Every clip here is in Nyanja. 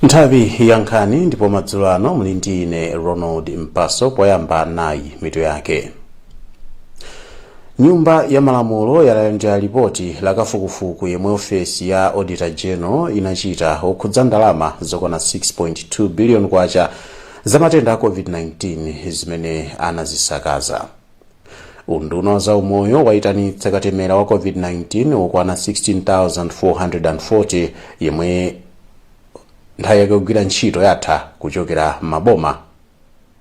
Nthawi ya nkhani, ndipo madzulo ano muli ndi ine Ronald Mpaso. Poyamba nayi mitu yake. Nyumba ya Malamulo yalandira lipoti la kafukufuku yemwe ofesi ya Auditor General inachita okhudza ndalama zokwana 6.2 billion kwacha za matenda a COVID-19 zimene anazisakaza. Unduna wa zaumoyo wayitanitsa katemera wa COVID-19 wokwana 16,440 yemwe nthawi yake yogwira ntchito yatha kuchokera m'maboma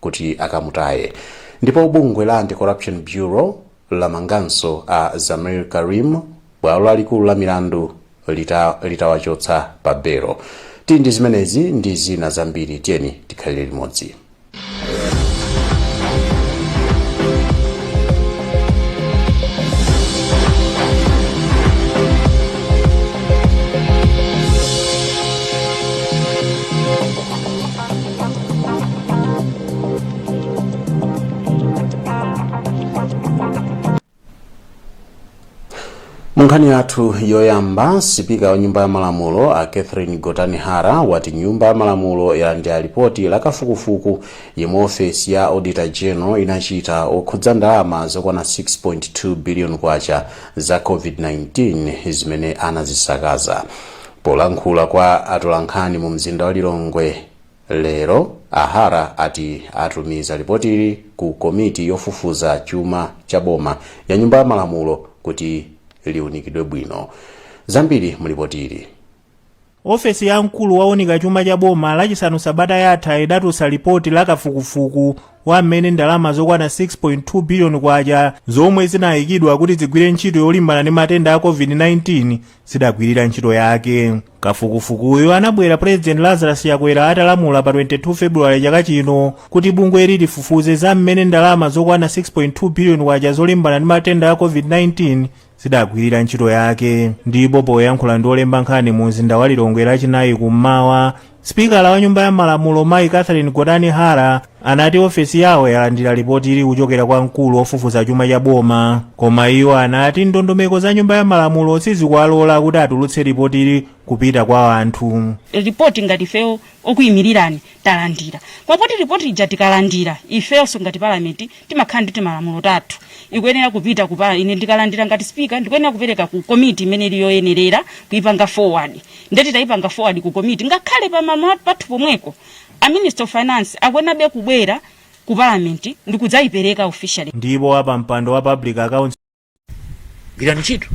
kuti akamutaye. Ndipo bungwe la Anti-Corruption Bureau lamanganso a Zamir Karim bwalo lalikulu la milandu litawachotsa pa belo. Tili ndi zimenezi ndi zina zambiri, tiyeni tikhalire limodzi. Mu nkhani yathu yoyamba, sipika wa Nyumba ya Malamulo a Catherine Gotani Hara wati Nyumba ya Malamulo yalandira lipoti la kafukufuku yemwe ofesi ya Auditor General inachita okhudza ndalama zokwana 6.2 billion kwacha za COVID-19 zimene anazisakaza. Polankhula kwa atolankhani mu mzinda wa Lilongwe lero, a Hara ati atumiza lipotili ku komiti yofufuza chuma cha boma ya Nyumba ya Malamulo kuti liunikidwe bwino. Zambiri mu lipotili. Ofesi ya mkulu wounika chuma cha boma Lachisanu sabata yatha idatulutsa lipoti la kafukufuku wa mmene ndalama zokwana 6.2 biliyoni kwacha zomwe zinayikidwa kuti zigwire ntchito yolimbana ndi matenda a COVID-19 zidagwirira ntchito yake. Kafukufukuyu anabwera President Lazarus Chakwera atalamula pa 22 February chaka chino kuti bungweli lifufuze za mmene ndalama zokwana 6.2 biliyoni kwacha zolimbana ndi matenda a COVID-19 zidagwirira ntchito yake. Ndipo poyankhula ndi olemba nkhani mu mzinda wa Lilongwe Lachinayi kummawa, sipikala wa Nyumba ya Malamulo Mayi Catherine Gotani Hara anati ofesi yawo yalandira lipotili kuchokera kwa mkulu wofufuza chuma cha boma, koma iwo anati ndondomeko za Nyumba ya Malamulo sizikuwalola kuti atulutse lipotili kupita kwa anthu. Ripoti ngati ifeyo okuyimirirani talandira, koma poti ripoti ija tikalandira ifeyonso ngati palamenti timakhala ndi timalamulo tathu, ikuyenera kupita ku, ine ndikalandira ngati speaker ndikuyenera kupereka ku komiti imene ili yoyenerera kuipanga forward. Nde titayipanga forward ku komiti, ngakhale pa malamulo pathu pomweko, a Minister of Finance akuyenabe kubwera ku parliament ndi kudzayipereka officially. Ndipo wapampando wa Public Accounts Gwirani ntchito,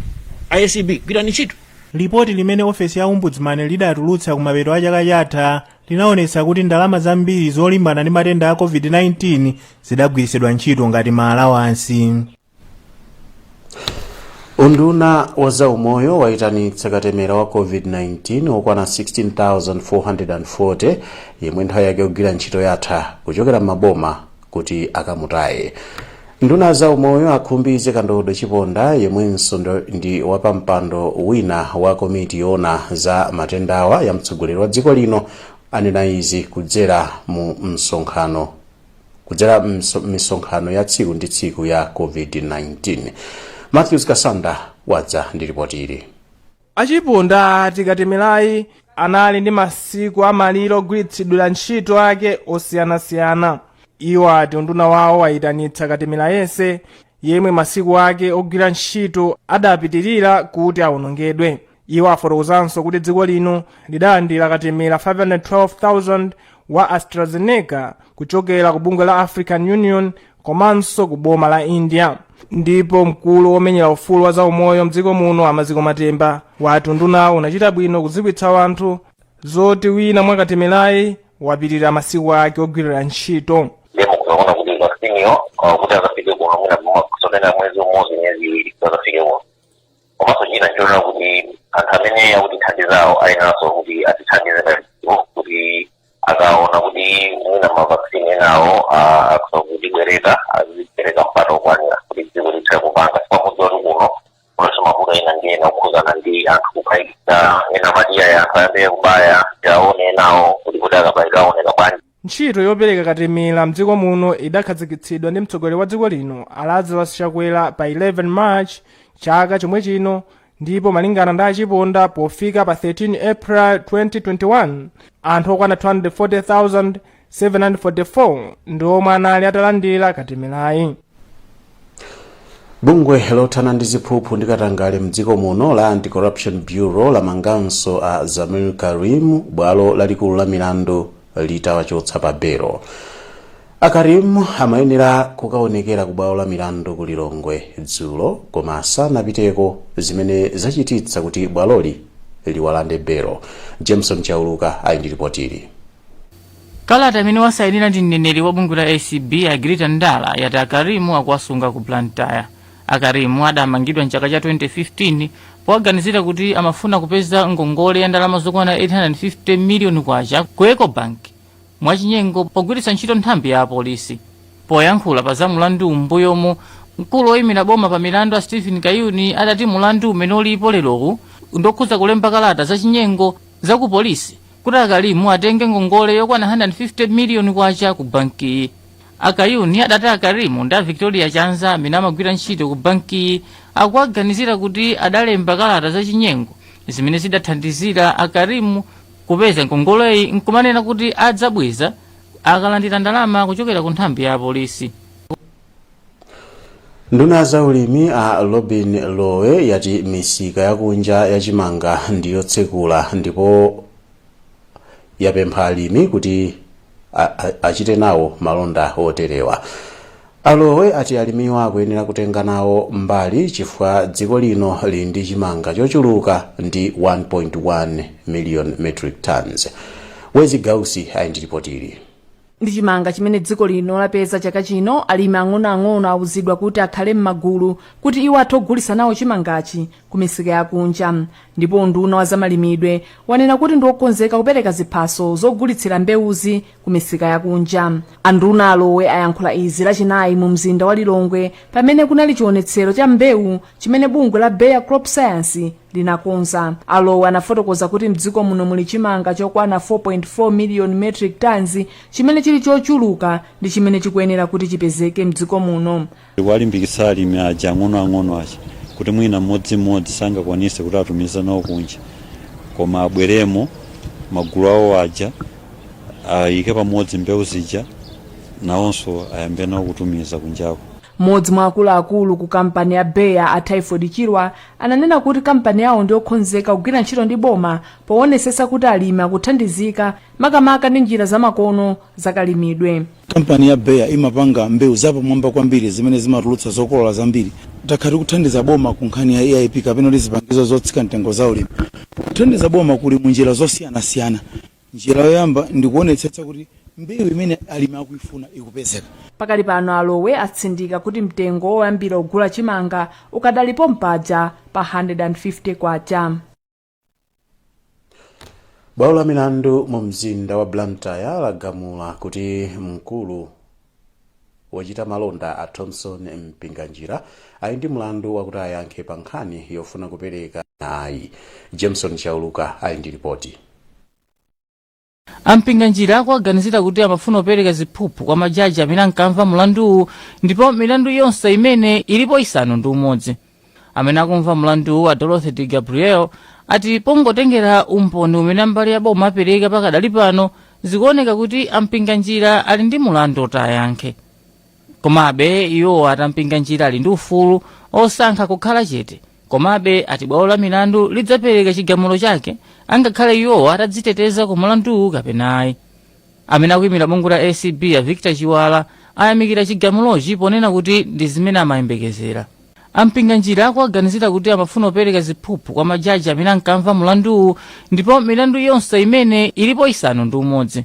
ACB, gwirani ntchito. Lipoti limene ofesi ya Ombudsman lidatulutsa kumapeto a chaka chatha linaonetsa kuti ndalama zambiri zolimbana ndi matenda a COVID-19 zidagwiritsidwa ntchito ngati maalawansi. Unduna wa zaumoyo wayitanitsa katemera wa COVID-19 wokwana 16,440 yemwe nthawi yake yogwira ntchito yatha kuchokera m'maboma kuti akamutaye. Nduna ya zaumoyo a Khumbize Kandodo Chiponda, yemwenso ndi wapampando wina wa komiti yoona za matendawa ya mtsogoleri wa dziko lino, anena izi kudzera m'misonkhano ya tsiku ndi tsiku ya COVID-19. Matthews Kasanda wadza ndi ripoti ili. A Chiponda ati katemerayi anali ndi masiku amalire ogwiritsidwira ntchito ake osiyanasiyana. Iwo ati unduna wawo wayitanitsa katemera yense yemwe masiku ake ogwira ntchito adapitirira kuti awonongedwe. Iwo afotokozanso kuti dziko lino lidalandira katemera 512,000 wa AstraZeneca kuchokera ku bungwe la African Union komanso ku boma la India. Ndipo mkulu womenyera ufulu wa zaumoyo mdziko muno a Maziko Matemba wati undunawo unachita bwino kudziwitsa anthu zoti wina mwa katemerayi wapitirira masiku ake ogwirira ntchito. Ndiye mukuzaona kuti vaccine-yo kuti azafike kuno mwina kusonena mwezi umodzi, miyezi 2 kuti azafike kuno. Komanso china nchonena kuti anthu amene akutithandizawo ayeneranso kuti atithandize kuti akaona kuti mwina mavaccine enawo akhoza kutibwereka, azipereka mpata okwanira kuti dziko lithe kupanga, chifukwa mudziwa kuti kuno kunonso mavuto ena ndi ena okhuzana ndi anthu kukhayikitsa. Ena amati ayi, anthu ayambe kubaya tiaone enawo kuti akabayidwa aoneka bwanji. Ntchito yopereka katemera mdziko muno idakhazikitsidwa ndi mtsogoleri wa dziko lino a Lazarus Chakwera pa 11 March chaka chomwe chino. Ndipo malingana ndi Achiponda, pofika pa 13 April 2021, anthu okwana 240,744 ndi omwe anali atalandira katemerayi. Bungwe lothana ndi ziphuphu ndi katangale mdziko muno la Anti-Corruption Bureau lamanganso a Zamir Karim, bwalo lalikulu la milandu litawachotsa pa belo. A Karim amayenera kukaonekera ku bwalo la milandu ku Lilongwe dzulo, koma sanapiteko, zimene zachititsa kuti bwaloli liwalande belo. Jameson Chauluka ali ndi ripotili. Kalata imene wasayinira ndi mneneri wa bungwe la ACB, Agrita Ndala, yati Akarimu akuwasunga ku Blantyre. Akarimu adamangidwa mchaka cha 2015 powaganizira kuti amafuna kupeza ngongole ya ndalama zokwana 850 miliyoni kwacha ku Ecobank mwachinyengo pogwiritsa ntchito nthambi ya apolisi. Poyankhula pa za mulandu m'mbuyomu, mkulu woyimira boma pa milandu a Stephen Kayuni adati mulandu umene ulipo lerowu ndokhuza kulemba kalata zachinyengo za ku polisi kuti Akarimu atenge ngongole yokwana 150 miliyoni kwacha ku bankiyi. Akayuni adati Akarimu ndi a Victoria Chanza, amene amagwira ntchito ku bankiyi, akuwaganizira kuti adalemba kalata zachinyengo zimene zidathandizira Akarimu kupeza ngongoleyi, nkumanena kuti adzabweza akalandira ndalama kuchokera ku nthambi ya apolisi. Nduna za ulimi a Lobin Lowe yati misika yakunja yachimanga ndiyotsekula, ndipo yapempha alimi kuti achite nawo malonda oterewa. Alowe ati alimiwa akuyenera kutenga nawo mbali chifukwa dziko lino lili ndi chimanga chochuluka ndi 1.1 million metric tons. Wezi Gausi ali ndi ripotili. Ndi chimanga chimene dziko lino lapeza chaka chino, alimi ang'onoang'ono awuzidwa kuti akhale m'magulu kuti iwo athe kugulitsa nawo chimangachi ku misika yakunja. Ndipo unduna wa zamalimidwe wanena kuti ndi wokonzeka kupereka ziphaso zogulitsira mbewuzi ku misika yakunja. Anduna Alowe ayankhula izi Lachinayi mu mzinda wa Lilongwe pamene kunali chionetsero cha mbewu chimene bungwe la Bayer Crop Science linakonza. Alowe anafotokoza kuti mdziko muno muli chimanga chokwana 4.4 million metric tons, chimene chili chochuluka ndi chimene chikuyenera kuti chipezeke mdziko muno. Kuwalimbikitsa alimi aja ang'onoang'ono aja kuti mwina mmodzimmodzi sangakwanise kuti atumize nawo kunja, koma abweremo magulu awo aja, ayike pamodzi mbewu zija, nawonso ayambe nawo kutumiza kunjako. Mmodzi mwa akuluakulu ku kampani ya Bayer, a Typhoid Chirwa, ananena kuti kampani yawo ndiyokonzeka kugwira ntchito ndi boma poonetsetsa kuti alimi akuthandizika, makamaka ndi njira zamakono zakalimidwe. Kampani ya Bayer imapanga mbewu zapamwamba kwambiri zimene zimatulutsa zokolola zambiri. Takhala tikuthandiza boma ku nkhani ya AIP kapena kuti zipangizo zotsika mtengo za ulimi. Kuthandiza boma kuli mu njira zosiyanasiyana. Njira yoyamba ndikuonetsetsa kuti mbewu imene alimi akuifuna ikupezeka. Pakali pano, Alowe atsindika kuti mtengo woyambira kugula chimanga ukadalipo mpaja pa 150 kwacha. Bwalo la milandu mu mzinda wa Blantyre lagamula kuti mkulu wochita malonda a Thomson Mpinganjira ali ndi mlandu wakuti ayankhe pa nkhani yofuna kupereka ayi. Jameson Chauluka ali ndi ripoti. Ampinganjira akuwaganizira kuti amafuna kupereka ziphuphu kwa majaji amene ankamva mlanduwu, ndipo milandu yonse imene ilipo 6. Amene akumva mlanduwu, a Dorothy De Gabriel, ati pongotengera umboni umene mbali ya boma apereka pakadali pano, zikuoneka kuti Ampinganjira ali ndi mulandu oti ayankhe. Komabe iwo ati Ampinganjira ali ndi ufulu osankha kukhala chete. Komabe ati bwalo la milandu lidzapereka chigamulo chake angakhale iwowo atadziteteza ku mulanduwu kapena ayi. Amene akuyimira bungwe la ACB, a Victor Chiwala, ayamikira chigamulochi ponena kuti ndi zimene amayembekezera. Ampinganjira akuwaganizira kuti amafuna kupereka ziphuphu kwa majaji amene ankamva mlanduwu, ndipo milandu yonse imene ilipo 6.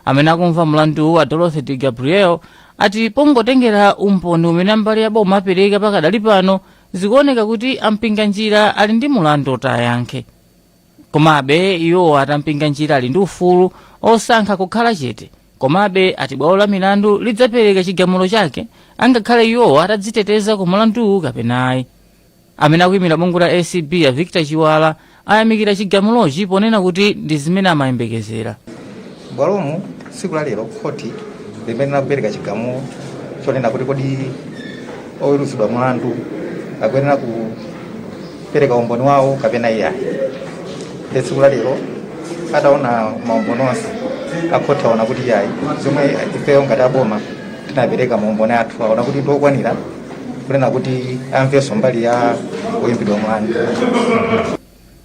Amene akumva mlanduwu, a Dorothy De Gabriel, ati pongotengera umboni umene mbali ya boma apereka pakadali pano, zikuoneka kuti Ampinganjira ali ndi mulandu oti ayankhe. Komabe iwo ati Ampinganjira ali ndi ufulu osankha kukhala chete. Komabe ati bwalo la milandu lidzapereka chigamulo chake angakhale iwowo atadziteteza ku mulanduwu kapena ayi. Amene akuyimira bungwe la ACB, a Victor Chiwala, ayamikira chigamulochi ponena kuti ndi zimene amayembekezera. Bwalomu tsiku la lero, khoti limene lakupereka chigamulo chonena kuti kodi oweruzidwa mulandu akuyenera Kupereka umboni wawo kapena iyayi. Ndi tsiku la lero, ataona maumboni onse, akhoti aona kuti iyayi, zomwe ifeyo ngati aboma tinapereka maumboni athu, aona kuti ndiokwanira kunena kuti amvenso mbali ya oyimbidwa mlandu.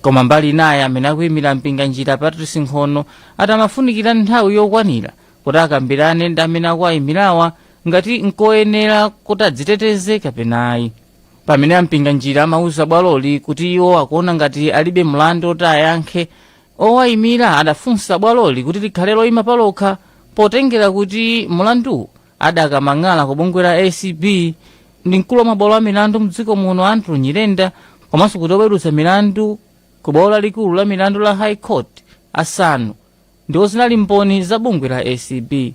Koma mbali inayi, amene akuyimira Mpinganjira, Patrice Nkhono, ati amafunikira nthawi yokwanira kuti akambirane ndi amene akuwayimirawa ngati nkoyenera kuti adziteteze kapena ayi. Pamene aMpinganjira amauza bwaloli kuti iwo akuona ngati alibe mlandu oti ayankhe, owayimira adafunsa bwaloli kuti likhale loyima palokha, potengera kuti mlanduwu adakamang'ala ku bungwe la ACB ndi mkulu wa mabwalo a milandu mdziko muno, Andrew Nyirenda, komanso kuti oweruza milandu ku bwalo lalikulu la milandu la High Court asanu ndiwo zinali mboni za bungwe la ACB.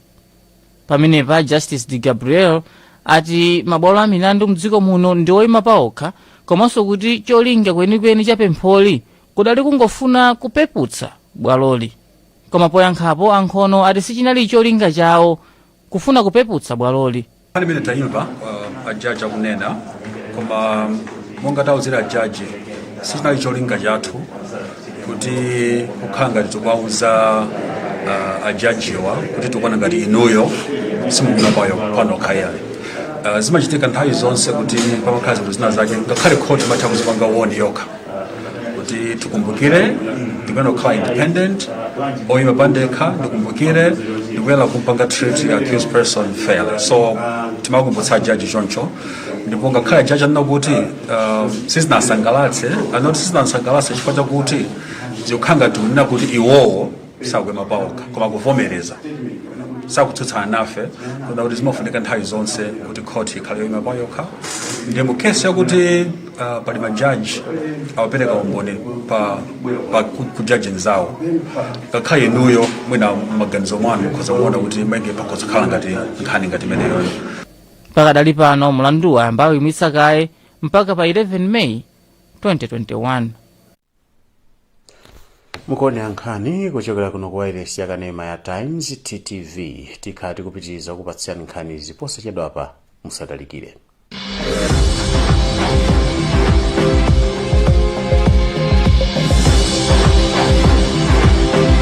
Pamenepa Justice De Gabriel ati mabwalo a milandu mdziko muno ndi oyima paokha, komanso kuti cholinga kwenikweni cha pempholi kudali kungofuna kupeputsa bwaloli. Koma poyankhapo, aNkhono ati sichinali cholinga chawo kufuna kupeputsa bwaloli. Nkhani imene tayimva ajaji akunena, koma monga tauzira ajaji, sichinali cholinga chathu kuti kukhala ngati tikuwauza ajajiwa kuti tikuona ngati inuyo simukuna payo panokha yayi. Zimachitika nthawi zonse kuti pamakhala zinthu zina zake, ngakhale khoti imatha kuzipanga woni yokha kuti tikumbukire ndikuyenera kukhala independent, oyima pandekha, ndikumbukire ndikuyenera kumpanga treat the accused person fairly. So timakumbutsa jaji choncho, ndipo ngakhale jaji anena kuti sizinasangalatse, anoti sizinasangalatse chifukwa chakuti zikukhala ngati kunena kuti iwowo sakuyima paokha, koma kuvomereza, sakutsutsana nafe kuna kuti zimafunika nthawi zonse kuti khoti ikhale yoyima payokha. Ndiye mu kesi yakuti pali majaji awapereka umboni pa ku judging zawo, ngakhale inuyo mwina maganizo mwanu mukhoza kuona kuti maybe pakhoza kukhala ngati nkhani ngati imeneyoyo. Pakadali pano mlanduwu ayamba awuyimitsa kaye mpaka pa 11 Meyi 2021. Mukuonera nkhani kuchokera kuno ku wireless yakanema ya Times, TTV. Tikhala tikupitiriza kupatsirani nkhanizi posachedwapa, musatalikire.